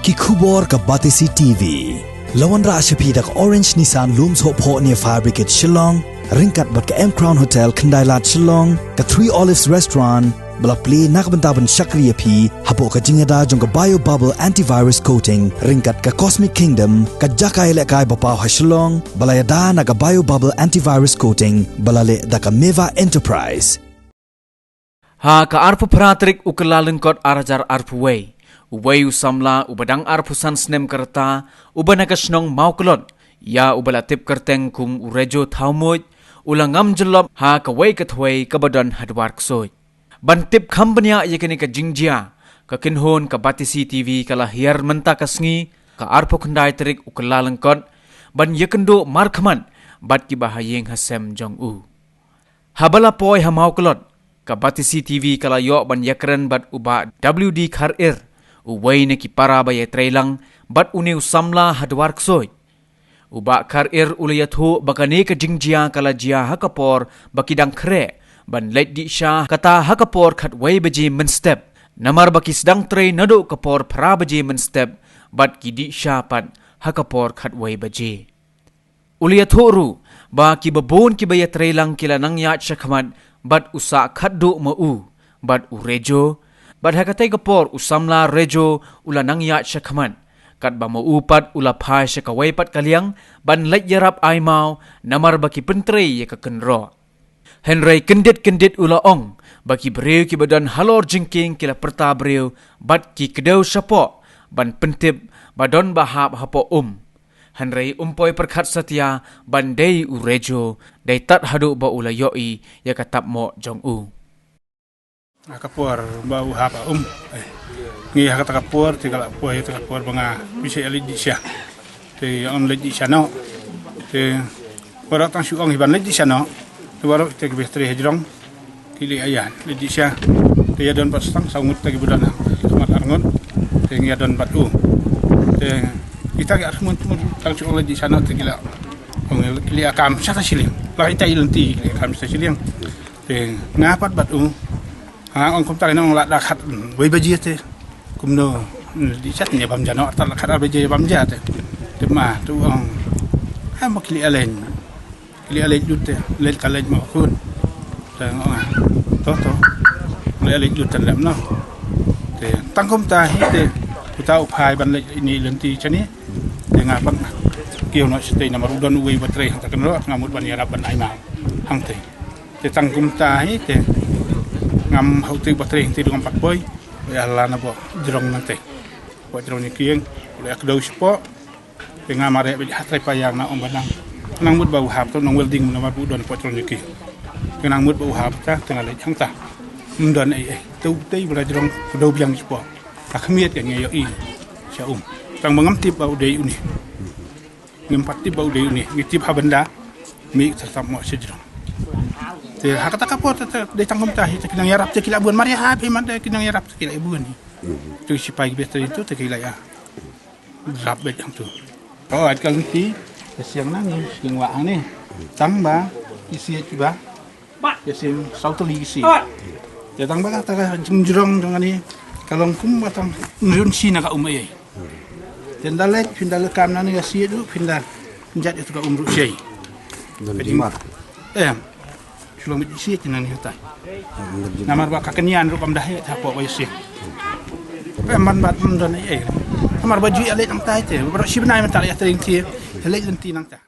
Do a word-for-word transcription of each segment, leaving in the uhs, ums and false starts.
Ki khubor ka Batesi T V. La wanrah sha phi da ka Orange Nissan Lum Sohphoh near Fire Brigade Shillong, ryngkat bad ka M Crown Hotel Khyndailad Shillong, ka Three Olives Restaurant, ba la plie na ka bynta ban shakri ïa phi hapoh ka jingïada jong ka Bio Bubble Antivirus Coating, ryngkat ka Cosmic Kingdom, ka jaka ïalehkai ba paw ha Shillong, ba la ïada na ka Bio Bubble Antivirus Coating, ba la leh da ka Meva Enterprise. Ha ka arphew phra tarik u Kyllalyngkot ar hajar arphew wei, uwei u samla uba dang arphew san snem ka rta, uba na ka shnong Mawklot, ïa uba la tip kyrteng kum u Rejo Thawmuid, u la ngam jyllop ha kawei ka thwei kaba don ha Dwar Ksuid. Ban tip kham bniah ïa kane ka jingjia, ka kynhun ka Batesi T V ka la hiar mynta ka sngi, ka arphew khyndai tarik u Kyllalyngkot, ban ïakynduh markhmat bad kiba ha ïing ha sem jong u. Haba la poi ha Mawklot, ka Batesi T V ka la ïoh ban ïakren bad u Bah W D Kharir, uwei na ki para ba ïatreilang bad une u samla ha Dwar Ksuid. U Bah Kharir u la ïathuh ba kane ka jingjia ka la jia ha ka por ba ki dang khreh ban leit dih sha, kata ha ka por khatwei baje mynstep, namar ba ki sdang trei naduh ka por phra baje mynstep, bad ki dih sha pat ha ka por khatwei baje. U la ïathuh ruh ba kiba bun kiba ïatreilang ki la nang ïaid shakhmat bad u sah khatduh ma u bad u Rejo, bad ha katei ka por u samla Rejo u la nang ïaid shakhmat, katba ma u pat u la phai sha kawei pat ka liang ban leit ïarap ai maw, namar ba ki pyntrei ïa ka kynroh. Hynrei kyndit kyndit u la ong ba ki briew kiba don halor jingkieng ki la pyrta briew bad ki kdew shapoh ban pyntip ba don ba hap hapoh um. Hynrei um poi pyrkhat satia ban dei u Rejo, dei tad haduh ba u la ïohi ïa ka tapmoh jong u. Ha ka por ba u hap ha um, eh, ngi ha kata ka por te ka la poi ha kata ka por ba nga pisa ïa leit dih sha. Te ong leit dih sha noh. Te baroh tang shu ong hi ban leit dih sha noh. Te baroh te ki beh trei hajrong. Ki leit ïa leit dih sha. Te ïa don bad tang saw ngut te ki ba don ha khmat ar ngut. Te ngi ïa don bad u. Te kita ki ar ngut tang shu ong leit dih sha noh te ki la ong ki leit ïa kam shata shilliang. La kita i lynti ki leit ïa kam shata shilliang. Te nga pat bad u. Ha, ong kumta, ong la da khat, mm, wei baje te. Kumno, mm, dih sha te ïa bam ja noh, artat la khat ar baje ïa bam ja te. Te ma, tu ong. Ha, ma ki leit ïa leit. Ki leit ïa leit lut te, leit ka leit ma khun. Te ong, ah, to, to. Leit ïa leit lut te lem noh. Te, tang kumta hi te, uta u phai ban leit ine i lynti shane. Te nga pat, kiew noh shatei namar u don uwei ba trei hangta kynroh, nga mut ban ïarap ban ai ma hangtei. Te tang kumta hi te ngam hau te ba trei hangtei, du ngam pat poi. Ba ïa la na ba jrong nangtei. Ba jrong ïa kieng, ba ïa kdew shapoh. Te nga mareh ba ïa ha trai pa ïa nga ong ba nang. Nang mut ba u hap to nang welding namar ba u don ba jrong ïa kieng. Te nang mut ba u hap ta, te nga leit hangta. Ym don ei ei. Te u tei ba la jrong, kdew biang shapoh. Ka khmiat ka ngi ïohi sha um. Tang ba ngam tip ba u dei une. Ngim pat tip ba u dei une, ngi tip ha bynda mih ter tam mo sha jrong. Te ha kata ka por te, te dei tang kumta hi, te ki nang ïarap te ki la bun, mar ïa hap hi man te ki nang ïarap te ki la bun hi. Te ki sipai ki beh te tu te ki la ïa rap beh hangtu. Oh, at ka lynti, te siang na ngi siang wah hangne. Tang ba ki siej ki ba. Ïa sim saw tylli ki siej. Te tang ba kata ka jingjrong jong kane ka long kum ba tang nrun shi na ka um ei ei. Te ynda leit phin da leit kam na ne ka siej ruh phin da pynjat ïa tu ka um ruh shei. Don jingmar. Em. Shu long bit siej na ne kata. Namar ba ka kynïan ruh kam da heh hapoh ba ïa siej. Em, man ba ym don ei ei. Namar ba ju ïa leit nangta te. Baroh shi bnai mynta ïa trei te. Ïa leit lynti nangta.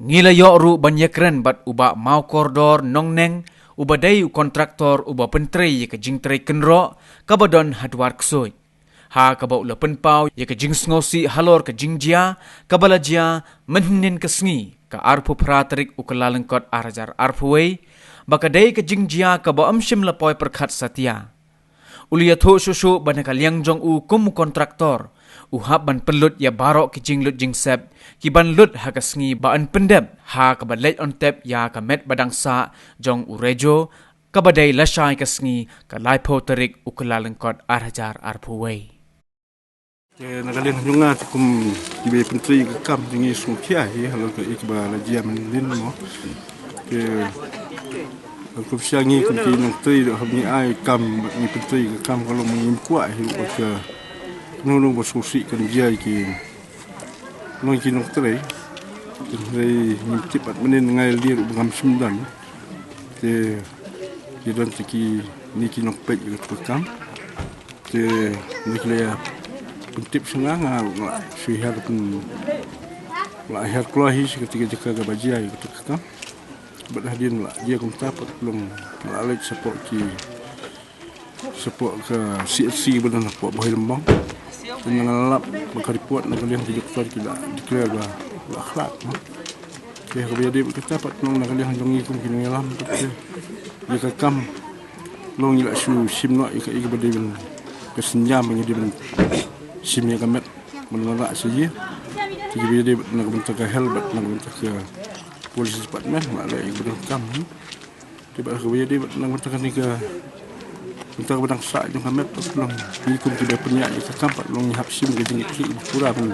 Ngi la ïoh ruh ban ïakren bad u Bah Mawkordor Nongneng, uba dei u kontraktor uba pyntrei ïa ka jingtrei kynroh kaba don ha Dwar Ksuid. Ha kaba u la pynpaw ïa ka jingsngewsih halor ka jingjia kaba la jia mynhynnin ka sngi, ka arphew phra tarik u Kyllalyngkot ar hajar arphew wei, ba ka dei ka jingjia kaba ym shym la poi pyrkhat satia. U la ïathuh shuh shuh ba na ka liang jong u kum u kontraktor, u hap ban pynlut ïa baroh ki jinglut jingsep ki ban lut ha ka sngi ba yn pyndep, ha kaba leit yn tep ïa ka met ba dang sah jong u Rejo, kaba dei lashai ka sngi, ka laiphew tarik u Kyllalyngkot ar hajar arphew wei. Te na ka liang jong nga te kum kiba pyntrei ka kam te ngi sngewkhia hi halor kaei kaba la jia mynhynnin mo. Te kum sha ngi kum ki nongtrei ruh haba ngi ai kam, ngi pyntrei ka kam ka long ba ngim kwah hi ba ka Nong nong ba sngewsih kan jia ki nong ki nongtrei. Trei ngim tip at mynnin ngai lir u bangam simdan. Te ki don te ki ni ki nongpeit ki tukam. Te ni ki le pyntip sha nga nga la shu her pyn la her kloh hi sha ka jaka ka ba jia ki tukam. Bad hadien la jia kumta pat long la leit support ki support ka C H C ba don hapoh Bhoi Lymbong. Te nga lap ba ka report na ka liang ki doktor ki la declare ba la khlad. Te ha kaba ïadei bad kata pat long na ka liang jong ngi kum ki nongïalam pat te ïa ka kam long ngi la shu shim noh ïa ka ïa kaba dei ban ka synjam ba ngi dei ban shim ïa ka met ban wanrah sha ïa. Te kaba ïadei bad na ka bynta ka health bad na ka bynta ka police department ma la ïa kaba dei kam. Te bad kaba ïadei bad na ka bynta kane ka bynta kaba dang sah jong ka met pat long ngi kum ki ba pynïaid ïa ka kam pat long ngi hap shim ka jingïakhih ba pura ban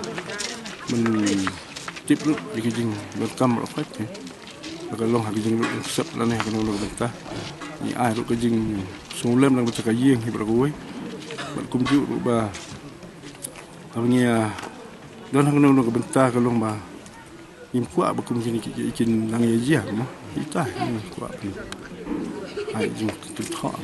ban tip lut ïa ka jingdonkam baroh khoit te. Ba ka long ha ka jinglut jingksep lane ha kano kano ka bynta ngi ai ruh ka jingsngewlem na ka bynta ka ïing hi baroh kawei. Bad kumjuh ruh ba haba ngi don ha kano kano ka bynta ka long ba ngim kwah ba kum kine ki ki kin nang ïa jia mo. Ita ngim kwah pyn ai jingkynthoh.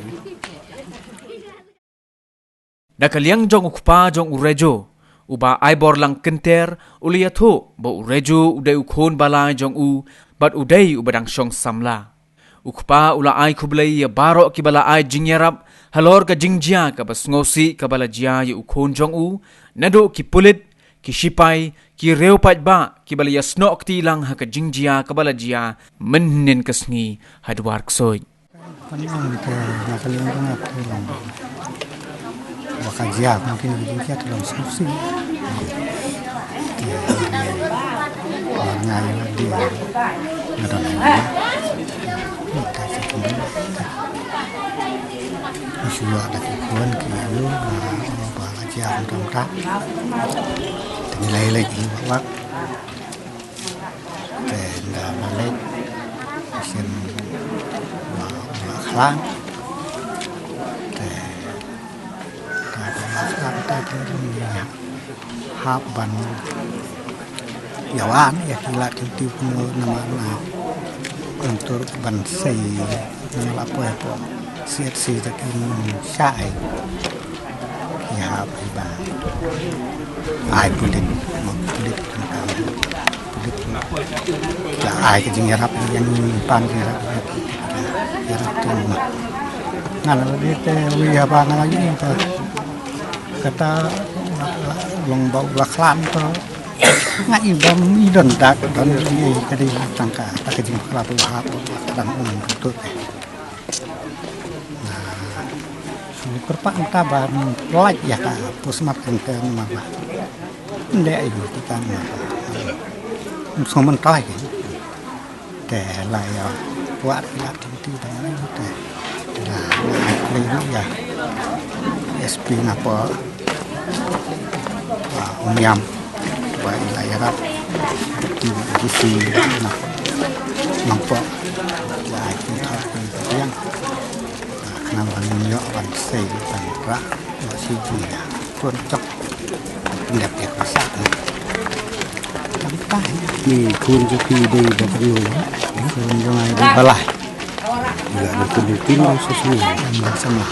Da ka liang jong u kpa jong u Rejo, u Bah Aiborlang Kynter, u la ïathuh ba u Rejo u dei u khun ba lai jong u bad u dei uba dang shong samla. U kpa u la ai khublei ïa baroh kiba la ai jingïarap halor ka jingjia kaba sngewsih kaba la jia ïa u khun jong u, naduh ki pulit, ki shipai, ki riew paidbah kiba la ïasnoh kti lang ha ka jingjia kaba la jia mynhynnin ka sngi ha Dwar Ksuid. Kan ong te na ka liang jong nga te long ba ka jia kum kine ki jingkhia te long sngewsih. Te nga ïa la dei nga don ha ïa ta sa kum shuwa da ki khun ki ïa lu ba ka jia kum tam ta. Te ngi lai lai ki wak wak. Te nda ma leit sien ma ma khlang. Te ta ma khlang ta te rum ïa hap ban ïa wan ïa ki la ki ti pun na ma na. Kan tur ban sei na la poi po siat si ta ki shai. Ki hap ki ba ai pulit ma pulit na ka pulit na la ai ki jingïarap ïa ni pan jingïarap ïa ki ïarap tu ma. Nga la dei te wi haba nga la ïa ka kata long ba la khlan to nga i bam i don dak don i ka dei tang ka ta ka jingkhlan tu hap ka dang um tu. Shu kyrpad mynta ba lait ïa ka postmortem ka ma ba. Nde ayu kita ma ba. Sngewbha mynta ïa te la ïa kwah ïa ti ti ba ngai te. La la ïa S P na po. Ba um ïam ba ïa la ïarap. Ti ti na nang po. La ai ti ta ti yang. Khnang ba ngin ïoh ban sei ban rah ba shi jingïa. Khun jong pynlep ïa ka sa. Tang tai. Ni khun jong phi dei ba kano? Khun jong nga dei ba lai. Ïa, ni khun jong phi dei ba shisha. Ba shisha.